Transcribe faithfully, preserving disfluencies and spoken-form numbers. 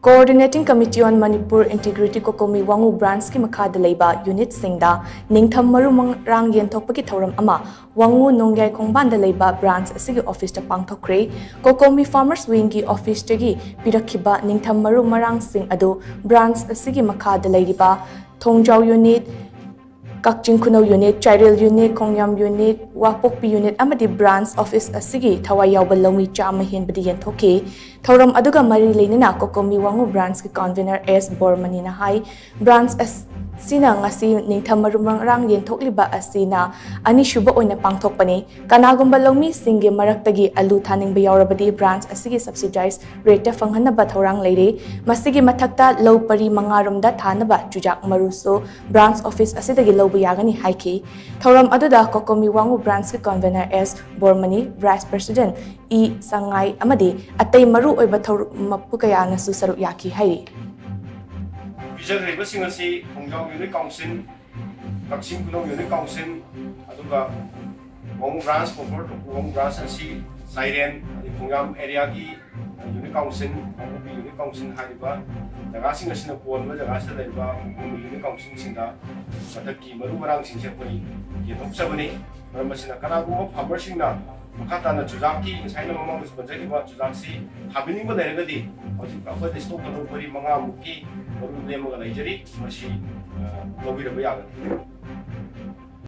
Coordinating Committee on Manipur Integrity COCOMI ꯋꯥꯉꯨ branchꯀꯤ ꯃꯈꯥꯗ ꯂꯩꯕ unitꯁꯤꯡꯗ ꯅꯤꯡꯊꯝ ꯃꯔꯨ ꯃꯔꯥꯡ ꯌꯦꯟꯊꯣꯛꯄꯒꯤ ꯊꯧꯔꯝ ꯑꯃ ꯋꯥꯉꯨ ꯅꯣꯡꯌꯥꯏ ꯈꯣꯡꯕꯥꯟꯗ ꯂꯩꯕ branch ꯑꯁꯤꯒꯤ officeꯇ ꯄꯥꯡꯊꯣꯛꯈ꯭ꯔꯦ꯫ COCOMI Farmers Wingꯒꯤ officeꯇꯒꯤ ꯄꯤꯔꯛꯈꯤꯕ ꯅꯤꯡꯊꯝ ꯃꯔꯨ ꯃꯔꯥꯡꯁꯤꯡ ꯑꯗꯨ branch ꯑꯁꯤꯒꯤ ꯃꯈꯥꯗ ꯂꯩꯔꯤꯕ ꯊꯣꯡꯖꯥꯎ unit, ꯀꯛꯆꯤꯡ ꯈꯨꯅꯧ unit, ꯆꯥꯏꯔꯦꯜ unit, ꯈꯣꯡꯖꯥꯝ unit, ꯋꯥꯄꯣꯛꯄꯤ unit ꯑꯃꯗꯤ branch office ꯑꯁꯤꯒꯤ ꯊꯋꯥꯏ ꯌꯥꯎꯕ ꯂꯧꯃꯤ ꯆꯥꯝꯃ ꯍꯦꯟꯕꯗ ꯌꯦꯟꯊꯣꯛꯈꯤ꯫ ꯊꯧꯔꯝ ꯑꯗꯨꯒ ꯃꯔꯤ ꯂꯩꯅꯅ COCOMI ꯋꯥꯉꯨ branchꯀꯤ convener ꯑꯦꯁ ꯕꯣꯔꯃꯅꯤꯅ ꯍꯥꯏ, branch ꯑꯁꯤꯅ ꯉꯁꯤ ꯅꯤꯡꯊꯝ ꯃꯔꯨ ꯃꯔꯥꯡ ꯌꯦꯟꯊꯣꯛꯂꯤꯕ ꯑꯁꯤꯅ ꯑꯅꯤꯁꯨꯕ ꯑꯣꯏꯅ ꯄꯥꯡꯊꯣꯛꯄꯅꯤ꯫ ꯀꯅꯥꯒꯨꯝꯕ ꯂꯧꯃꯤꯁꯤꯡꯒꯤ ꯃꯔꯛꯇꯒꯤ ꯑꯂꯨ ꯊꯥꯅꯤꯡꯕ ꯌꯥꯎꯔꯕꯗꯤ branch ꯑꯁꯤꯒꯤ subsidized rateꯇ ꯐꯪꯍꯟꯅꯕ ꯊꯧꯔꯥꯡ ꯂꯩꯔꯤ꯫ ꯃꯁꯤꯒꯤ ꯃꯊꯛꯇ ꯂꯧ ꯄꯔꯤ ꯃꯉꯥꯔꯣꯝꯗ ꯊꯥꯅꯕ ꯆꯨꯖꯥꯛ ꯃꯔꯨꯁꯨ branch office ꯑꯁꯤꯗꯒꯤ ꯂꯧꯕ ꯌꯥꯒꯅꯤ ꯍꯥꯏꯈꯤ꯫ ꯊꯧꯔꯝ ꯑꯗꯨꯗ COCOMI ꯋꯥꯉꯨ branchꯀꯤ convener ꯑꯦꯁ ꯕꯣꯔꯃꯅꯤ, vice president ꯏ ꯁꯉꯥꯏ ꯑꯃꯗꯤ ꯑꯇꯩ ꯃꯔꯨ ꯑꯣꯏꯕ ꯊꯧꯔꯝ ꯃꯄꯨ ꯀꯌꯥꯅꯁꯨ ꯁꯔꯨꯛ ꯌꯥꯈꯤ ꯍꯥꯏꯔꯤ꯫ ꯄꯤꯖꯈ꯭ꯔꯤꯕꯁꯤꯡ ꯑꯁꯤ ꯈꯣꯡꯖꯥꯎ unit council, ꯀꯛꯆꯤꯡ ꯈꯨꯅꯧ unit council, ꯑꯗꯨꯒ ꯋꯥꯉꯨ branch, proper ꯋꯥꯉꯨ branch ꯑꯁꯤ ꯆꯥꯏꯔꯦꯟ, ꯑꯗꯩ ꯈꯣꯡꯖꯥꯝ areaꯒꯤ unit council, ꯀꯥꯡꯄꯣꯛꯄꯤ unit council ꯍꯥꯏꯔꯤꯕ ꯖꯒꯥꯁꯤꯡ ꯑꯁꯤꯅ ꯀꯣꯟꯕ ꯖꯒꯥꯁꯤꯗ ꯂꯩꯔꯤꯕ ꯈꯣꯡꯖꯥꯝ unit councilꯁꯤꯡꯗ ꯃꯊꯛꯀꯤ ꯃꯔꯨ ꯃꯔꯥꯡꯁꯤꯡꯁꯦ ꯑꯩꯈꯣꯏ ꯌꯦꯟꯊꯣꯛꯆꯕꯅꯤ꯫ ꯃꯔꯝ ꯑꯁꯤꯅ ꯀꯅꯥꯒꯨꯝꯕ farmerꯁꯤꯡꯅ ꯃꯈꯥ ꯇꯥꯅ ꯆꯨꯖꯥꯛꯀꯤ ꯉꯁꯥꯏꯅ ꯃꯃꯥꯡꯗꯁꯨ ꯄꯟꯖꯈꯤꯕ ꯆꯨꯖꯥꯛꯁꯤ ꯊꯥꯕꯤꯅꯤꯡꯕ ꯂꯩꯔꯒꯗꯤ ꯍꯧꯖꯤꯛ ꯑꯩꯈꯣꯏꯗ stockꯇ ꯂꯧ ꯄꯔꯤ ꯃꯉꯥꯃꯨꯛꯀꯤ ꯃꯔꯨ ꯂꯦꯝꯃꯒ ꯂꯩꯖꯔꯤ, ꯃꯁꯤ, ꯑ, ꯂꯧꯕꯤꯔꯕ ꯌꯥꯒꯅꯤ꯫